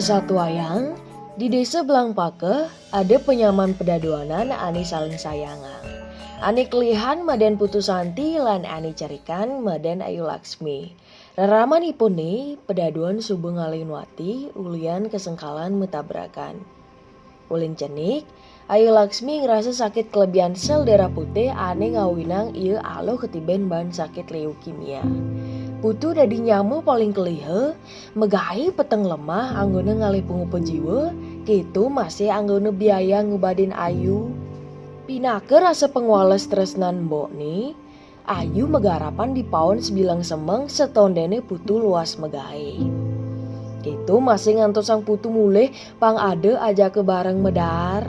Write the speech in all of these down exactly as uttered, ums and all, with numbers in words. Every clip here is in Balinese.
Satuayang, di Désa Blangpakeh ada panyaman pedaduanan ané saling sayangang. Ané kelihan madan Putu Santi lan ané cerikan madan Ayu Laksmi. Reramané pedaduan suba ngalih nuati ulian kasengkalan matabrakan. Ulin cenik, Ayu Laksmi ngrasa sakit kelebihan sel darah putih ané ngawinang ia aluh katiban baan sakit leukemia. Putu dadi nyama paling keliha, magaé peteng lemah anggona ngalih pangupa jiwa, kéto masih anggona biayang ngubadin Ayu. Pinaka rasa pangwales tresnan mbokné, Ayu magarapan dipaon sabilang semeng satondéné Putu luas magaé. Kéto masih ngantosang Putu mulih pang ada ajaka bareng madaar.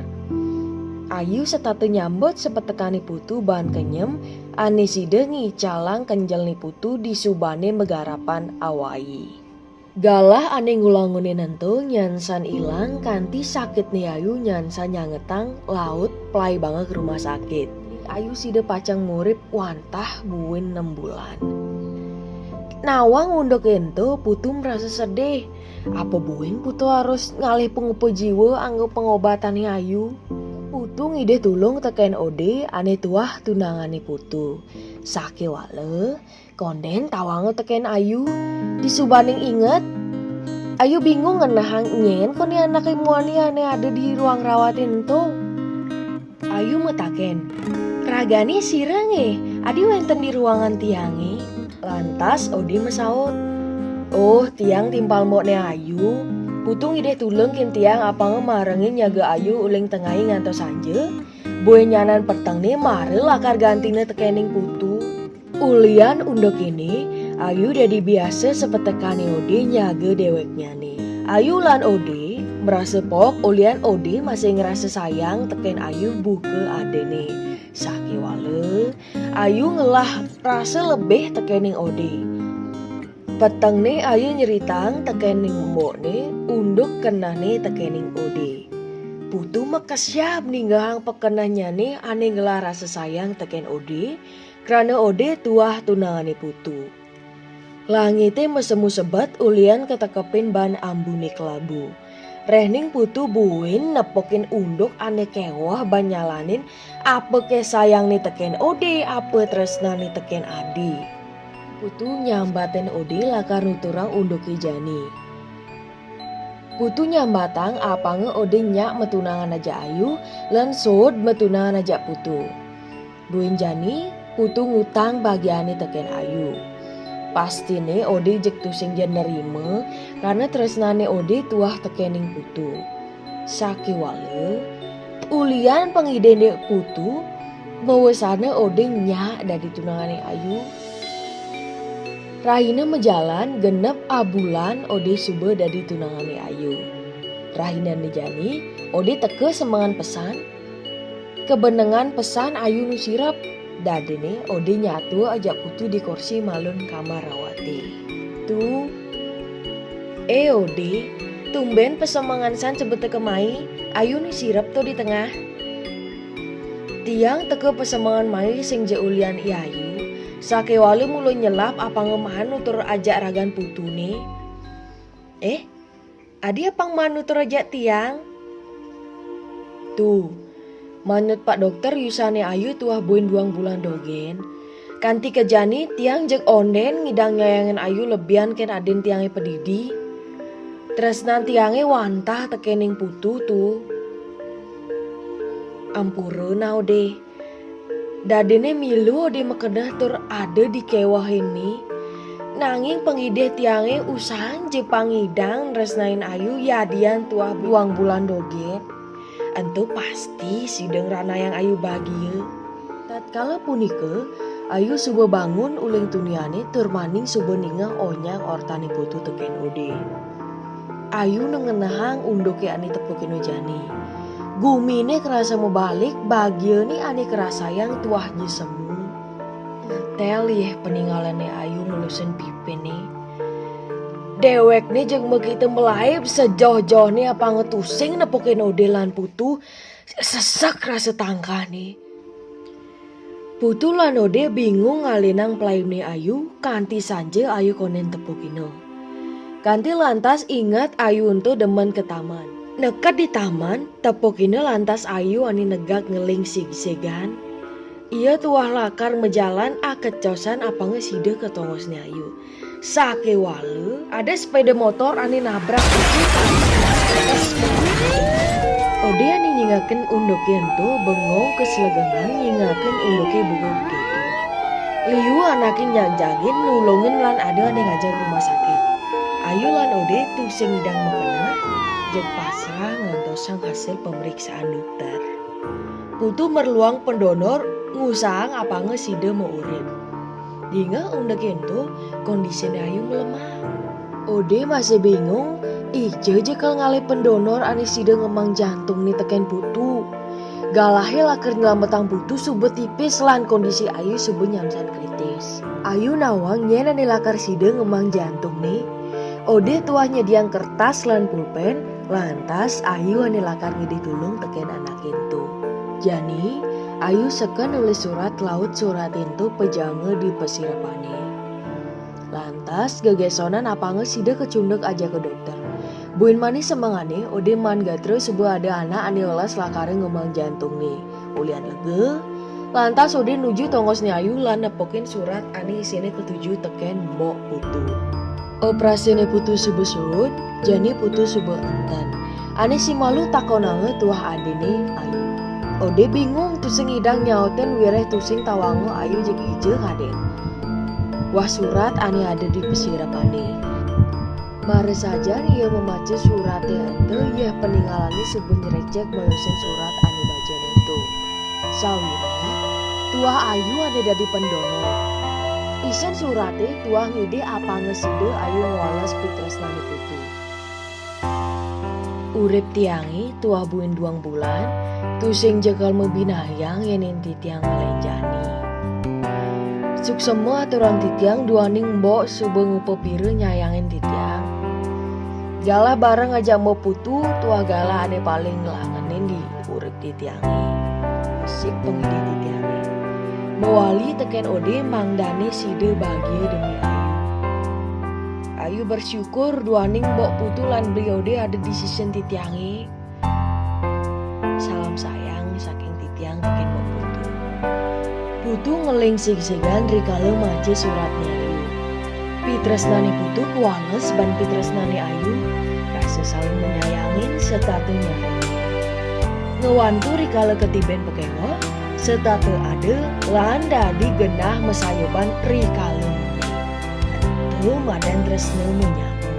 Ayu setata nyambut sapatekané Putu baan kenyem ané sida ngicalang kenjelné Putu disubané magarapan awai. Galah ané ngulanguné nento nyansan ilang kanti sakitné Ayu nyansan nyangetang laut plai banga ka rumah sakit. Ayu sida pacang ngurip wantah buin nem bulan. Nawang unduk ento, Putu merasa sedih. Apa buin Putu harus ngalih pangupa jiwa anggo pangobatané Ayu? Putu ngidih tulung tekén Ode ané tuah tunangané Putu. Sakéwala, kondén tawanga tekén Ayu. Disubaning inget, Ayu bingung ngenehang nyén koné anaké muani ané ada di ruang rawat ento. Ayu matakén, "Ragané sira nggih? Adi wénten di ruangan tiangé?" Lantas Ode masaut, "Oh, tiang timpal mbokné Ayu. Putu ngidih tulung kén tiang apanga marengin nyaga Ayu uling tengai ngantos sanja. Buin nyanan petengné mara lakar gantina tekéning Putu." Ulian unduk kéné, Ayu dadi biasa sapatekané Ode nyaga déwéknyané. Ayu lan Ode merasa pok ulian Ode masih ngrasa sayang tekén Ayu buka adiné. Sakéwala, Ayu ngelah rasa lebih tekéning Ode. Petengné Ayu nyeritang tekéning mbokné unduk kenehné tekéning Ode. Putu makesiab ninggehang pakenehnyané ané ngelah rasa sayang tekén Ode, krana Ode tuah tunangané Putu. Langité masemu sebet ulian katekepin baan ambuné kelabu. Rehning Putu buin nepukin unduk ané kéweh baan nyalanin apa ké sayangné tekén Ode, apa tresnané tekén adi. Putu nyambatin Ode lakar nuturang unduké jani. Putu nyambatang apanga Ode nyak matunangan ajak Ayu, lan suud matunangan ajak Putu. Buin jani, Putu ngutang bagiané tekén Ayu. Pastiné Ode jeg tusing ja nerima, karna tresnané Ode tuah tekéning Putu. Sakéwala, ulian pangidihné Putu, mawasana Ode nyak dadi tunangané Ayu. Rahina majalan genep abulan Ode suba dadi tunangané Ayu. Rahinané jani, Ode teka semengan pesan. Kabenengan pesan Ayu nu sirep. Dadiné Ode nyatua ajak Putu di kursi malun kamar rawaté. Tu, "Eh, Ode, tumbén pasemengan san sebeteka mai, Ayu nu sirep to di tengah." "Tiang teka pasemengan mai sing ja ulian I Ayu, sakéwala mula nyelap apanga maan nutur ajak ragan Putuné." "Eh, adi apang maan nutur ajak tiang?" "Tu, manut Pak Dokter yusané Ayu tuah buin duang bulan dogén. Kanti ka jani tiang jeg ondén ngidang nyayangin Ayu lebihan kén adin tiangé padidi. Tresnan tiangé wantah tekéning Putu tu." "Ampura nah, Ode. Dadiné milu Ode makeneh tur ada di kéweh né. Nanging pangidih tiangé usahaang ja pang ngidang nresnain Ayu yadian tuah duang bulan dogén. Ento pasti sida ngranayang Ayu bagia." Tatkala punika, Ayu suba bangun uling tuniané tur maning suba ningeh onyang ortané Putu tekén Ode. Ayu nengenehang unduké ané tepukina jani. Guminé krasa mabalik, bagiané ané karasayang tuah ja semu. Ngetél yéh paningalané Ayu melusin pipiné. Déwékné jeg makita malaib sajoh-johné apanga tusing nepukin Ode lan Putu, sesek rasa tangkahné. Putu lan Ode bingung ngalinang palaibné Ayu, kanti sanja Ayu kondén tepukina. Kanti lantas inget Ayu ento demen ke taman. Neked di taman, tepukina lantas Ayu ane negak ngeling sigsigan. Ia tuah lakar majalan akecosan apanga sida ka tongosne Ayu. Sakewala, ada sepeda motor ane nabrak ecé. Ode ane nyingakin unduke ento bengong kaslegengan nyingakin unduke bengong keto. Liu anake nyagjagin nulungin lan ada ane ngajak rumah sakit. Ayu lan Ode tusing ngidang makena, jeg pasrah ngantosang hasil pemeriksaan dokter. Putu merluang pendonor ngusahang apanga sida maurip. Dingeh unduk ento, kondisine Ayu melemah. Ode masih bingung, ija jekel ngalih pendonor ane sida ngemang jantungne teken Putu. Galahe lakar nyelametang Putu suba tipis lan kondisi Ayu suba nyamsan kritis. Ayu nawang nyen ane lakar sida ngemang jantungne. Ode tuah nyediang kertas lan pulpen, lantas Ayu ane lakar ngidih tulung teken anake ento. Jani, Ayu seken nulis surat laut surat ento pejanga di pasirepane. Lantas gegesonan apanga sida kacunduk ajaka dokter. Buin mani semengane, Ode maan gatra suba ada anak ane welas lakara ngemang jantungne. Ulian lega, lantas Ode nuju tongosne Ayu lan nepukin surat ane isine katuju teken Mbok Putu. Operasine Putu suba suud, jani Putu suba enten. Ane simalu takonanga tuah adine Ayu. Ode bingung tusing ngidang nyautin wiréh tusing tawanga Ayu jeg ija kadén. Wah surat ane ada di pasirepane. Mara sajan ia mamaca surate ento, yeh paningalane suba nyrecek malusin surat ane bacane ento. Sawiréh, tuah Ayu ane dadi pendonor. Isin surate tuah ngidih apanga sida Ayu ngweles pitresnane Putu. Urip tiange tuah buin duang bulan, tusing jekel mabinayang yén titiang nglenjani. Suksema aturang titiang duaning mbok suba ngupapira nyayangin titiang. Galah bareng ajak Mbok Putu tuah galah ane paling nglangenin di urip titiange. Sik pangidih titiange. Mawali teken Ode mangdane sida bahagia demi Ayu. Ayu bersyukur duaning Mbok Putu lan Beli Ode ada di sisin titiange. Salam sayang saking titiang teken Mbok Putu. Putu ngeling sigsigan rikala maca suratne Ayu. Pitresnane Putu kawanges ban pitresnane Ayu, rasa saling menyayangin setata nyarengin. Ngwantu rikala katiben pakeweh, setata ada lan dadi genah masayuban rikala munyi. Ento madan tresna manyama.